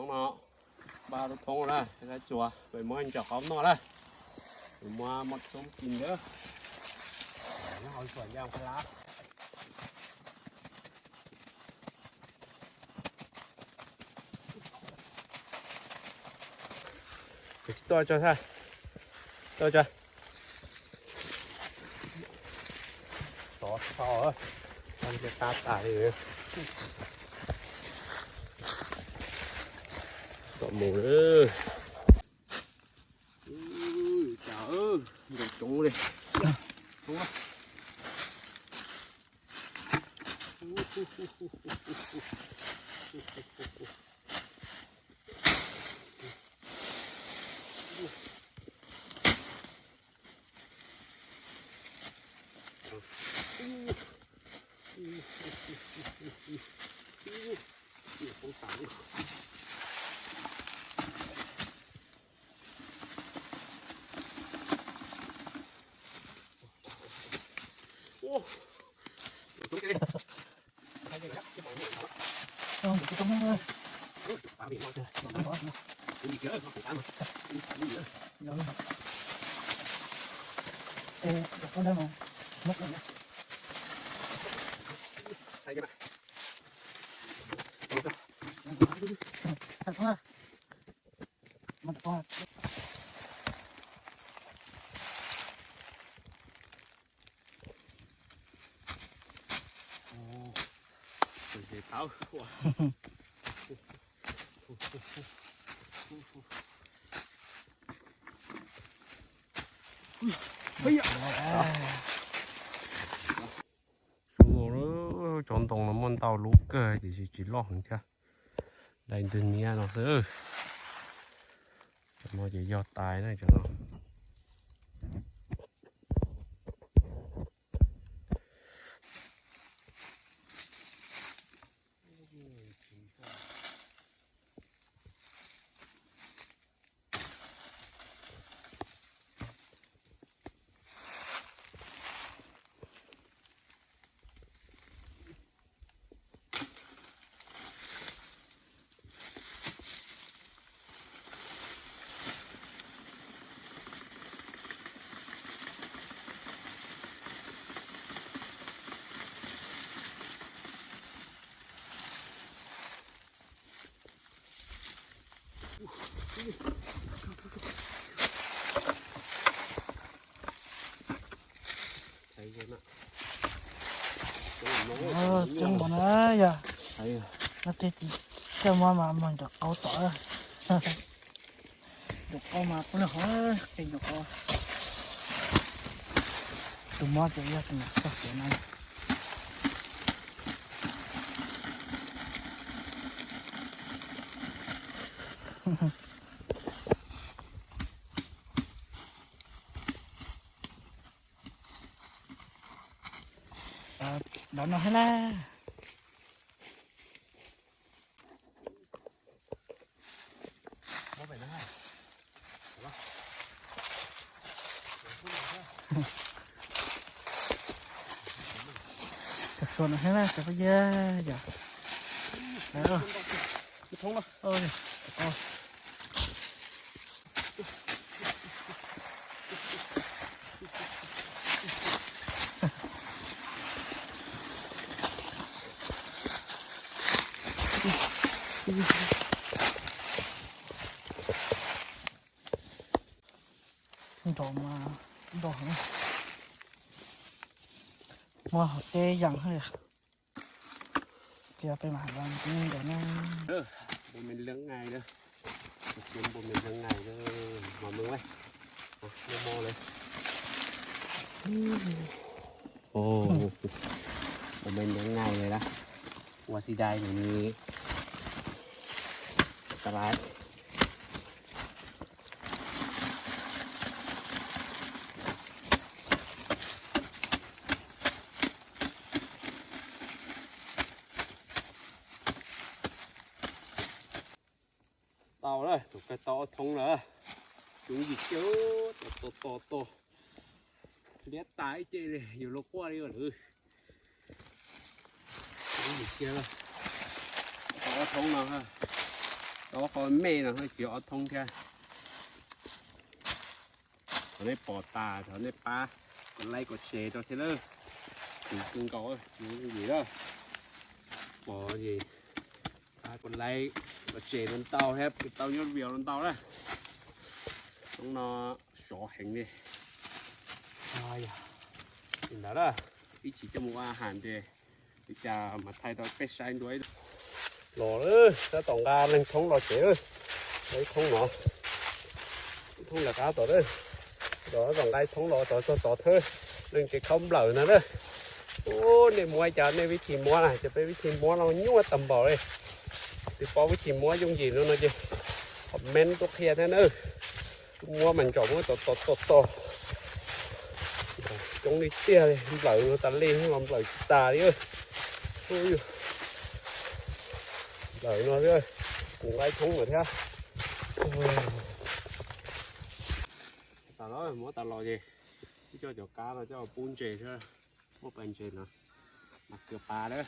Thoob no, npaj lub thoob na, lab tsuas, peb muab ntsaum qaub noj na. Peb muab mov thoob kis ntawd. Nyob hauv tsuas ncaj qab lab. Tsis tuaj tso, tuaj tso. Tov txho, tov ntiag tab tas li. Tov mus lawm. Cas nkaus coob li. Xub, cov ntoo no muaj ntau lub kawg tiam sis tsis loj heev thiab. Dai ntwg niab no xwb. Cov no ces yog tais na cov no. Coob npaum na yog. No twb tsis coj muab mas mus nram qau tom. Nram qau mas qub lawm hov, qe nram qau. Tus mob ces yog tus txog kev na. Dov no thiab na. Cov suav no thiab na cov phooj ywg yom. Nrov mas nrov heev. Muaj hauv teb yees thiab. Ces peb mam los ntxiv ntawm na. Npua me lab nqaij na. Npua me lab nqaij na. Mos mos lawm. Mos mos lawm. Npua me lab nqaij lawm na. Ua si dai nws ni. Ka lais. Tau lawm, tus kawg tau ob thoob lawm. Coob yim kiag, tos tos tos tos. Liab tas ib ce li, yuav luag quaj li lawm. Coob yim kiag, tau ob thoob no. Ob qho me no tsis yog ob thoob thiab. Thaum nej pom tas thaum nej pab kom like kom share rau thiab lawm. Kuv kawg nkaus tsis yooj yim lawm. Pom ces pab kom like kom share rau ntau thiab tau nyob view rau ntau na. Thoob no sov heev li. Li ntawd na, ib chim coj mus ua a has ces li cas mas thaij rau peb saib dua ib los lawm. Tab tom nqa leej thoob los tsev lawm. Ib thoob no, ib thoob lawm qab tom lawm. Tab tom nqa ib thoob los tod txog tod thawb. Leej tsev khaub nplawm no lawm. Ub, nej muab cas nej vib thim muab na, ces peb vib thim muab no nyuaj tag npaum li. Twb paub vib thim muab yooj yim no no ces comment tuaj qhia thiab na. Muab mas ntsaum muab tos tos tos tos. Coob li tiag li, nplawm no tas li los nplawm tsis tas li. Nplawm no, kuv nqa ib thoob lawm thiab. Tas los, muab tas los ces wb coj cov kab no coj pub ntses thiab, muab pais ntses no, mas kawg pas lawm.